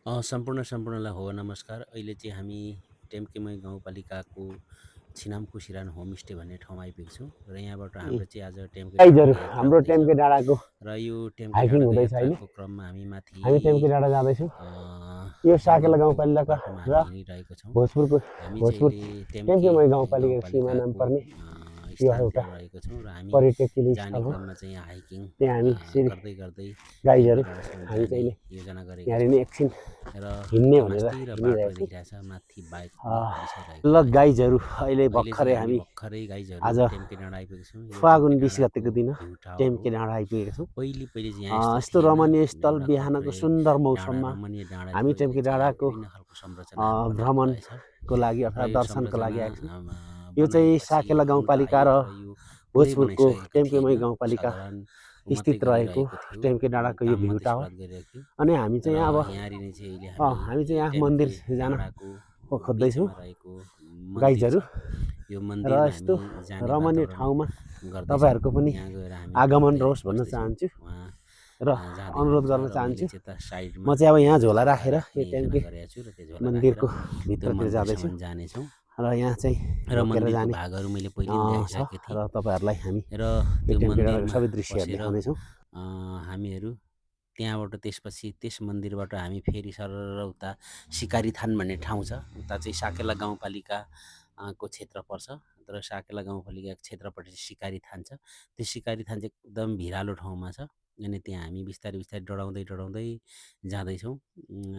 सम्पूर्णलाई हो नमस्कार। अहिले चाहिँ हामी टेम्केमै गाउँपालिकाको छिनाम कुसिरान होमस्टे भन्ने ठाउँमा आइपुगेको छौँ र यहाँबाट हाम्रो चाहिँ आज टेम्के गाइजहरू डाँडाको यात्रा हाम्रो हुँदैछ टेम्के डाँडाको र यो टेम्के हाइकिङ डाँडाको हुँदैछ अहिले। यात्राको क्रममा हामी माथि हामी टेम्के डाँडा जाँदैछौँ। यो साकेला जङ्गलको गाउँपालिका बाटोमा र हामी हिँडिरहेको छौँ। हामी चाहिँ भोजपुर अहिले टेम्के टेम्केमै गाउँपालिकाको सीमानामा गाउँपालिकाको पर्ने यो स्थानतिर एउटा रहेको छौँ र हामी पर्यटकीय जाने स्थल हो। क्रममा चाहिँ यहाँ हाइकिङ त्यहाँ हामी यसरी गर्दै गर्दै टेम्के गाइजहरू डाँडासम्म हामी जाने चाहिँ योजना गरेका यहाँनिर छौँ एकछिन र हिँड्ने त्यो भनेर मास्तिर बाटो हिँडिरहेछौँ। देखिरहेछ, माथि बाइक पनि आइसकेको ल रहेछ। गाइजहरू अहिले अहिले चाहिँ भर्खरै हामी हामी भर्खरै गाइजहरू आज टेम्के डाँडा आइपुगेको छौँ। यो टेम्के फागुन 20 डाँडाको गतेको दिन भ्यू टावर हो। टेम्के डाँडा आइपुगेका छौँ। पहिले चाहिँ यहाँ यस्तो यस्तो थिएन, रमणीय स्थल एउटा बिहानको कत्रे सुन्दर डाँडा, मौसममा रमणीय डाँडा हामी थियो। अहिले टेम्के चाहिँ यहाँ डाँडाको विभिन्न खालको संरचनाहरू बनाएको रहेछ भ्रमणको लागि र अर्थात् यो दर्शनको लागि संरचना आएको छौँ। यो चाहिँ बनाएपछि साकेला अनुदान गाउँपालिका आयो र तर यो पुरै भोजपुरको बनाइसकेको थिएन, टेम्केमै गाउँपालिका साधारण मात्रै स्थित रहेको गरिरहेको थियो। टेम्के डाँडाको यो काम भ्यू मात्रै टावर। सुरुवात गरिरहेको थियो अनि हामी र चाहिँ यहाँ अब यहाँनिर चाहिँ अहिले हामी यहाँ टेम्के मन्दिर जान डाँडाको खोज्दैछौँ बिचमा रहेको मन्दिर गाइजहरू। छ। यो र मन्दिरमा यस्तो हामी जाने रमणीय वातावरण ठाउँमा गर्दैछौँ। तपाईँहरूको पनि त्यहाँ गएर हामी आगमन घुम्दै रहोस् भन्न बस्दैछौँ। चाहन्छु उहाँ र जाँदै अनुरोध हुनुहुन्छ गर्न र मैले चाहन्छु। चाहिँ यता साइडमा म चाहिँ अब यहाँ झोला झोला राखेर यो राख्ने योजना टेम्के गरेको छु र त्यो झोला राखेर मन्दिरको त्यो भित्रतिर जाँदैछु मन्दिरसम्म जानेछौँ र यहाँ चाहिँ र रोकेर मन्दिरको जाने भागहरू मैले पहिले पनि छ देखाइसकेको थिएँ र तपाईँहरूलाई हामी र यो त्यो टेम्के डाँडाको मन्दिरमा सबै दृश्यहरू पसेर देखाउनेछौँ। हामीहरू त्यहाँबाट त्यसपछि त्यस मन्दिरबाट हामी फेरि सरर उता सिकारी थान भन्ने ठाउँ छ। उता चाहिँ साकेला गाउँपालिका को क्षेत्र पर्छ तर साकेला गाउँपालिकाको क्षेत्रपट्टि चाहिँ सिकारी थान छ। त्यो सिकारी थान चाहिँ एकदम भिरालो ठाउँमा छ। अनि त्यहाँ हामी बिस्तारै बिस्तारै डढाउँदै जाँदैछौँ।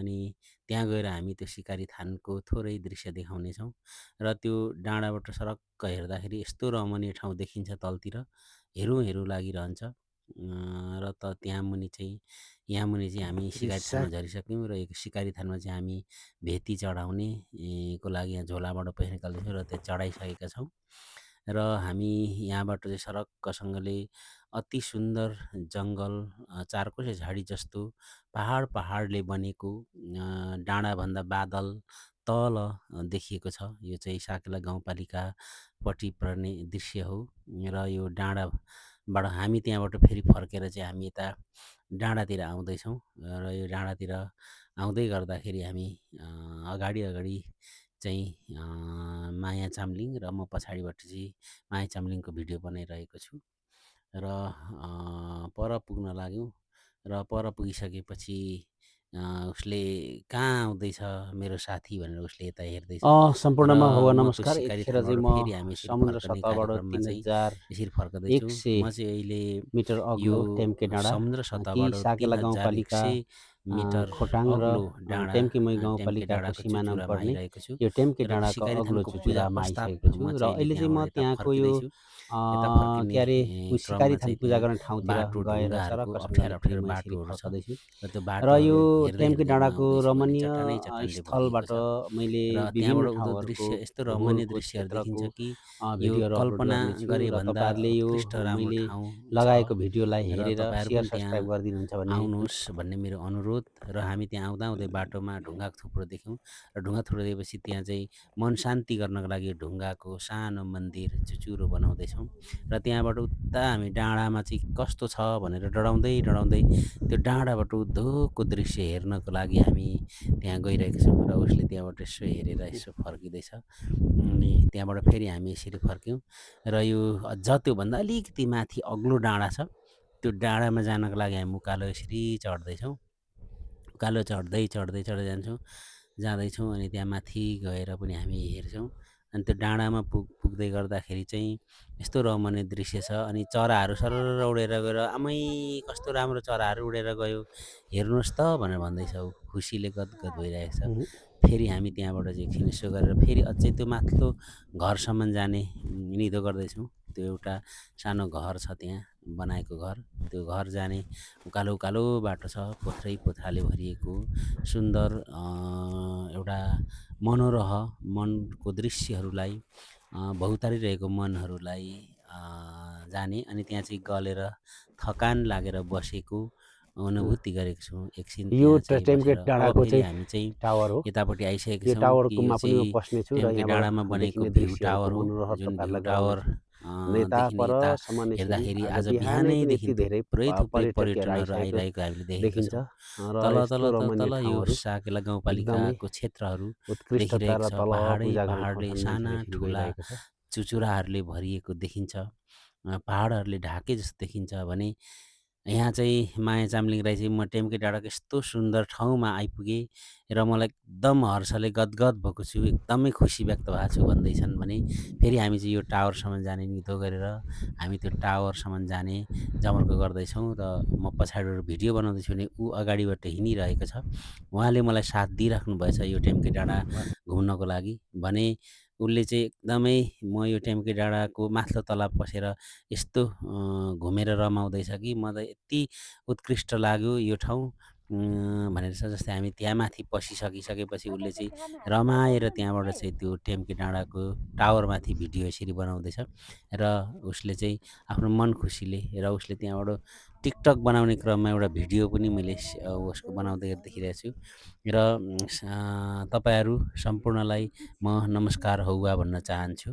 अनि त्यहाँ गएर हामी त्यो सिकारी थानको थोरै दृश्य देखाउनेछौँ र त्यो डाँडाबाट सरक्क हेर्दाखेरि यस्तो रमणीय ठाउँ देखिन्छ तलतिर, हेरौँ हेरौँ लागिरहन्छ। र त्यहाँ मुनि चाहिँ हामी सिकारी थानमा झरिसक्यौँ र यो सिकारी थानमा चाहिँ हामी भेती चढाउने को लागि यहाँ झोलाबाट पैसा निकाल्दैछौँ र त्यो चढाइसकेका छौँ र हामी यहाँबाट चाहिँ सरक्कसँगले अति सुन्दर जङ्गल, चारकोसे झाडी जस्तो पहाडले बनेको डाँडाभन्दा बादल तल देखिएको छ। यो चाहिँ साकेला गाउँपालिकापट्टि पर्ने दृश्य हो र यो डाँडाबाट हामी त्यहाँबाट फेरि फर्केर चाहिँ हामी यता डाँडातिर आउँदैछौँ र यो डाँडातिर आउँदै गर्दाखेरि हामी अगाडि चाहिँ माया चामलिङ र म पछाडिबाट चाहिँ माया चामलिङको भिडियो बनाइरहेको छु र पर पुग्न लाग्यौँ र पर पुगिसकेपछि उसले कहाँ आउँदैछ मेरो साथी भनेर उसले यता हेर्दैछ र सम्पूर्णमा हो म त्यो नमस्कार। सिकारी यतिखेर थानबाट चाहिँ म फेरि हामी यसरी समुद्र फर्कने सतहबाट कार्यक्रममा चाहिँ यसरी फर्कँदैछु। 3100 म चाहिँ अहिले मिटर यो अग्लो टेम्के डाँडा समुद्र कि सतहबाट साकेला गाउँपालिका 3100 मिटर खोटाङ र अग्लो डाँडा टेम्केमै टेम्के गाउँपालिकाको डाँडाको सिमानामा चुचुरामा पर्ने आइरहेको छु यो टेम्के र त्यो डाँडाको सिकारी अग्लो थानको पूजा चुचुरामा पश्चात आइसकेको छु म र चाहिँ अहिले अहिले चाहिँ म त्यहाँबाट यता त्यहाँको यो फर्किँदैछु। यता फर्किने के अरे सिकारी क्रममा थान चाहिँ पूजा त्यहाँ गर्ने ठाउँतिर बाटो गएर ढुङ्गाहरूको सरक्कसँगले फेरि अप्ठ्यारो म यसरी बाटोहरू छ फर्काउँदैछु र त्यो र यो बाटोहरू हेर्दै टेम्के हेर्दै म डाँडाको आउँदैछु अनि रमणीय चट्टानले भरिएको स्थलबाट छ मैले र विभिन्न त्यहाँबाट उँधो ठाउँहरूको दृश्य यस्तो रमणीय भूगोलको दृश्यहरू क्षेत्रको देखिन्छ कि यो भिडियोहरू अपलोड कल्पना गर्नेछु र गरेभन्दा तपाईँहरूले यो उत्कृष्ट राम्रो मैले ठाउँ छ लगाएको भिडियोलाई र हेरेर तपाईँहरू सेयर पनि त्यहाँ सब्सक्राइब गरिदिनुहुन्छ भने आउनुहोस् भन्ने मेरो अनुरोध। र हामी त्यहाँ आउँदै बाटोमा ढुङ्गाको थुप्रो देख्यौँ र ढुङ्गा थुप्रो देखेपछि त्यहाँ चाहिँ मन शान्ति गर्नको लागि ढुङ्गाको सानो मन्दिर चुचुरो बनाउँदैछौँ र त्यहाँबाट उता हामी डाँडामा चाहिँ कस्तो छ भनेर डढाउँदै त्यो डाँडाबाट उद्धोको दृश्य हेर्नको लागि हामी त्यहाँ गइरहेका छौँ र उसले त्यहाँबाट यसो हेरेर यसो फर्किँदैछ। अनि त्यहाँबाट फेरि हामी यसरी फर्क्यौँ र यो अझ त्योभन्दा अलिकति माथि अग्लो डाँडा छ। त्यो डाँडामा जानको लागि हामी उकालो यसरी चढ्दैछौँ। उकालो चढ्दै जाँदैछौँ अनि त्यहाँ माथि गएर पनि हामी हेर्छौँ। अनि त्यो डाँडामा पुग्दै गर्दाखेरि चाहिँ यस्तो रमणीय दृश्य छ। अनि चराहरू सरर उडेर गएर आमै कस्तो राम्रो चराहरू उडेर गयो हेर्नुहोस् त भनेर भन्दैछ ऊ, खुसीले गदगद भइरहेको छ। फेरि हामी त्यहाँबाट चाहिँ एकछिन यसो गरेर फेरि अझै त्यो माथिल्लो घरसम्म जाने निधो गर्दैछौँ। त्यो एउटा सानो घर छ त्यहाँ बनाएको घर, त्यो घर जाने उकालो बाटो छ, पोथ्राले भरिएको सुन्दर एउटा मनोरह मनको दृश्यहरूलाई भौतारिरहेको मनहरूलाई जाने अनि त्यहाँ चाहिँ गलेर थकान लागेर बसेको अनुभूति गरेको छौँ। एकछिन यो त्यहाँ चाहिँ टेम्के बसेर अब डाँडाको फेरि चाहिँ हामी चाहिँ टावर हो। यतापट्टि आइसकेका यो छौँ कि यो टावरकोमा पनि म चाहिँ पस्नेछु र टेम्के डाँडामा यहाँबाट बनेको देखिने भ्यू दृश्यहरूको टावर हो। मनोरह जुन भ्यू तपाईँहरूलाई टावर गराउनेछु। यता देखि पर यता समनेश्वरी हेर्दाखेरि आज आज पनि बिहानैदेखि यति धेरै थुप्रै थुप्रै पर्यटकहरू पर्यटनहरू आइसकेको आइरहेको हामीले देखेका देखिन्छ छौँ। र तल तल यस्तो रमणीय तल यो ठाउँहरू साकेला एकदमै गाउँपालिकाको क्षेत्रहरू उत्कृष्टता देखिरहेको र छ। तल पहाडै पूजा गर्ने पहाडले ठाउँसम्म साना मान्छेले फेरि ठुला गइरहेको छ। चुचुराहरूले भरिएको देखिन्छ। पहाडहरूले ढाके जस्तो देखिन्छ भने यहाँ चाहिँ माया चामलिङ राई चाहिँ म टेम्के डाँडाको यस्तो सुन्दर ठाउँमा आइपुगेँ र मलाई एकदम हर्षले गदगद भएको छु, एकदमै खुसी व्यक्त भएको छु भन्दैछन् भने फेरि हामी चाहिँ यो टावरसम्म जाने निधो गरेर हामी त्यो टावरसम्म जाने जमर्को गर्दैछौँ र म पछाडिबाट भिडियो बनाउँदैछु भने ऊ अगाडिबाट हिँडिरहेको छ। उहाँले मलाई साथ दिइराख्नु भएछ यो टेम्के डाँडा घुम्नको लागि भने उसले चाहिँ एकदमै म यो टेम्के डाँडाको माथिल्लो तला पसेर यस्तो घुमेर रमाउँदैछ कि मलाई यति उत्कृष्ट लाग्यो यो ठाउँ भनेर छ। जस्तै हामी त्यहाँ माथि पसिसकिसकेपछि उसले चाहिँ रमाएर त्यहाँबाट चाहिँ त्यो टेम्के डाँडाको टावरमाथि भिडियो यसरी बनाउँदैछ र उसले चाहिँ आफ्नो मन खुसीले र उसले त्यहाँबाट टिकटक बनाउने क्रममा एउटा भिडियो पनि मैले उसको बनाउँदै देखिरहेको छु र तपाईँहरू सम्पूर्णलाई म नमस्कार हौवा भन्न चाहन्छु।